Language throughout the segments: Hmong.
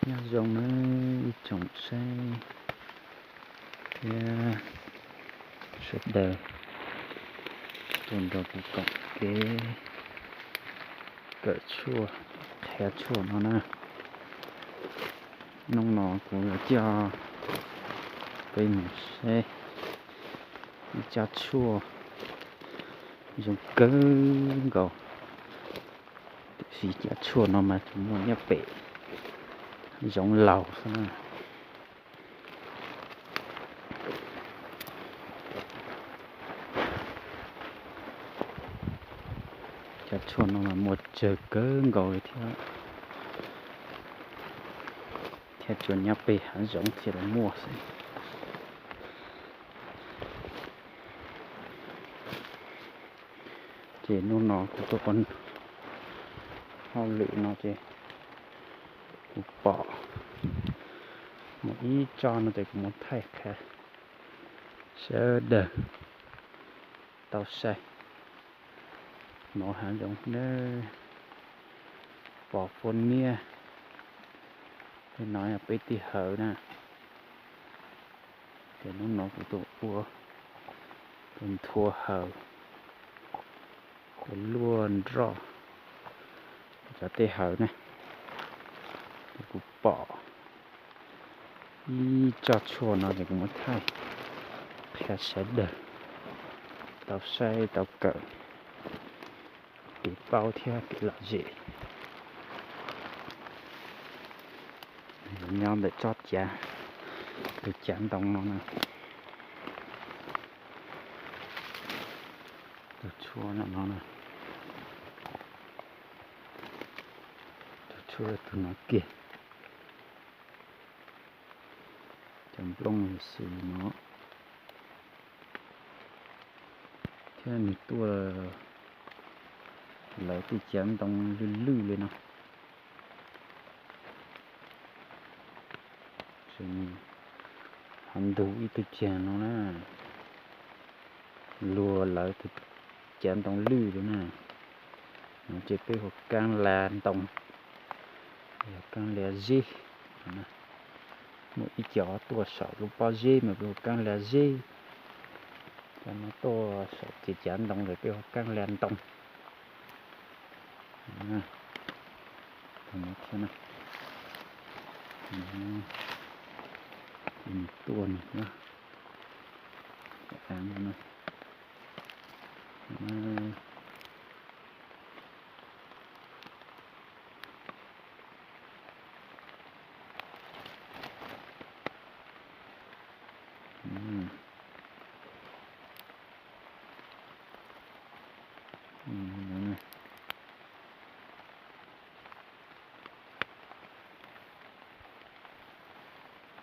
Nyob zoo nawb ib tsoom saib thiab sawv daws tuaj nrog kuv koom kev kawm tshuaj, qhia tshuaj no na. Hnub no kuv yuav coj peb mus saib ib tsob tshuaj zoo kawg nkaus. Tiam sis cov tshuaj no mas tsuas muaj nyob pem zoov laus xwb na. Cov tshuaj no mas muaj tsawg kawg nkaus li thiab, thiab tsuas nyob pem hav zoov thiaj li muaj xwb. Ces hnub no kuv tuaj hauj lwm no ces kuv pom muaj ib tsob no ces kuv muab thaij qhia sawv daws tau saib. No hav zoov nawb, pos fuab niab, tej no yog peb tej hawv na. Ces hnub no kuv tuaj ua, tuaj nthua hawv, ua luaj nroj cov tej hawv na. Ces kuv pom ib tsob tshuaj no ces kuv muab thaij qhia sawv daws tau saib tau kawm, kev paub thiab kev lom zem. Nyob ntawm tsob cav, tus cav ntoo no na, tus tshuaj no, tus tshuaj tus no kiag, cov nplooj xws li no, thiab nws tuaj lawv tej cav ntoo lwj lwj li no. Ho ntug ib tug cag no na, luag lawv tus cav ntoo lwj li na. No ces peb hu kaab la ntoo, yog kaab la zeb. Muaj ib co tuaj saum lub pob zeb mas peb hu kaab la zeb, cov no tuaj saum ces cav ntoo lawm peb hu kaab la ntoo. Tus no thiab na, nws tuaj nws nyob av no.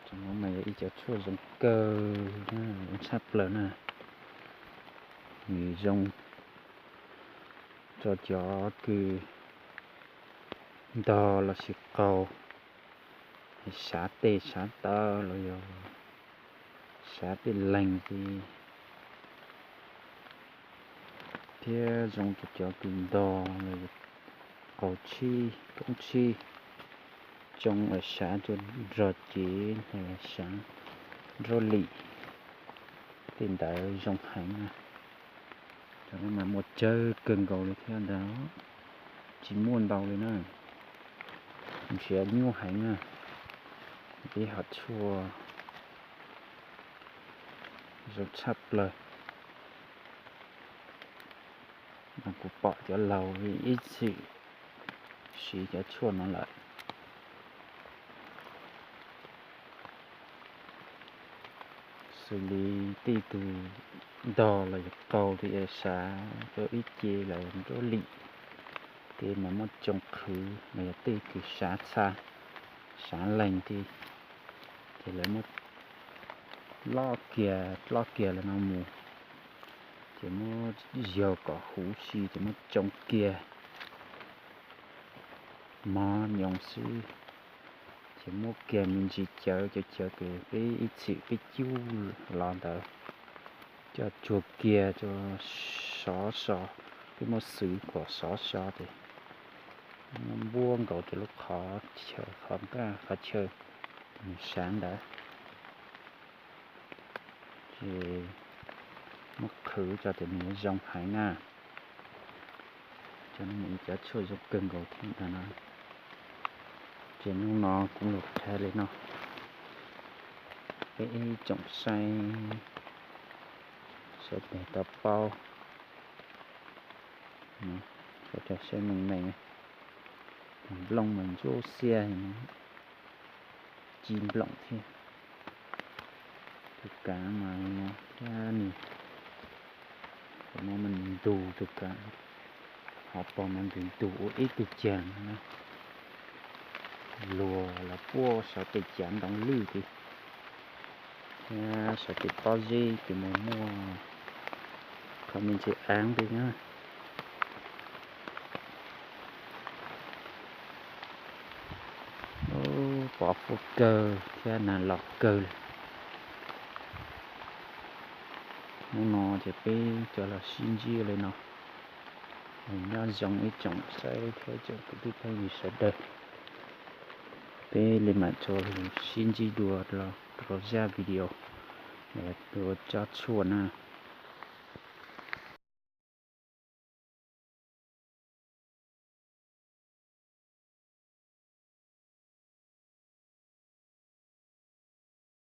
Cov no mas yog ib cov tshuaj zoo kawg, zoo tshaj plaws na. Nws zoo rau cov kws ntog lossis qaug, sav tes sav taw los yog sav tej leeg li, thiab zoo rau cov kws ntog los yog qaug tshib koob tshib, tsoo sav rau nrog cev, sav nraub lim, tej ntawd zoo heev na. Cov no mas muaj tsawg kawg nkaus li thiab ntag, tsis muaj ntau li na. Nrhiav nyuaj heev na, ib hom tshuaj zoo tshaj plaws. Mas kuv pom cov laus ib txwm siv cov tshuaj no lawm, xws li tej tug ntog los yog qaug tej sav rau ib ce los nraub lim, ces mas muab tsoo qhwv los yog tej kws sav txha, sav leeg tej, ces lawv muab lob kiag, lob kiag li no mus, ces muab yog kom huv si ces muab tsoo kiag mov nyoos xwb, ces muab kiag me ntsis cawv, cawv cawv ces peb ib txhim peb cub los ntawd coj tsuag kiag, sov so, peb muab xwv kom sov so ces Npua nkaus cov lub qhov chaw, qhov nqaj qhov chaw, nws sav ntawd. Ces muab qhwv tso ces nws zoo heev na. Cov no yog ib cov tshuaj zoo kawg nkaus thiab ntag no. Ces hnub no kuv los qha li no, peb ib tsoom saib sawv daws tau paub, sawv daws saib meej meej, nplooj mas ntsuab xiab, ci nploom thiab. Tus kav mas no thiab nws, no mas nws ntug tus kav, hauv paus mas nws ntug ua ib tug cag no na. Luag los puag saum tej cav ntoo lwj tid, thiab saum tej pob zeb ces mus muaj qhov me ntsis aav ntawd na. Pov fuab kawg thiab nag los kawg li. Hnub no ces peb cov los sib ntsib li no. Nyob zoo ib tsoom saib thiab tsoom kwv tij phooj ywg sawv daws. Peb li mam tso sib ntsib dua rau zaj video, rau tsob tshuaj na.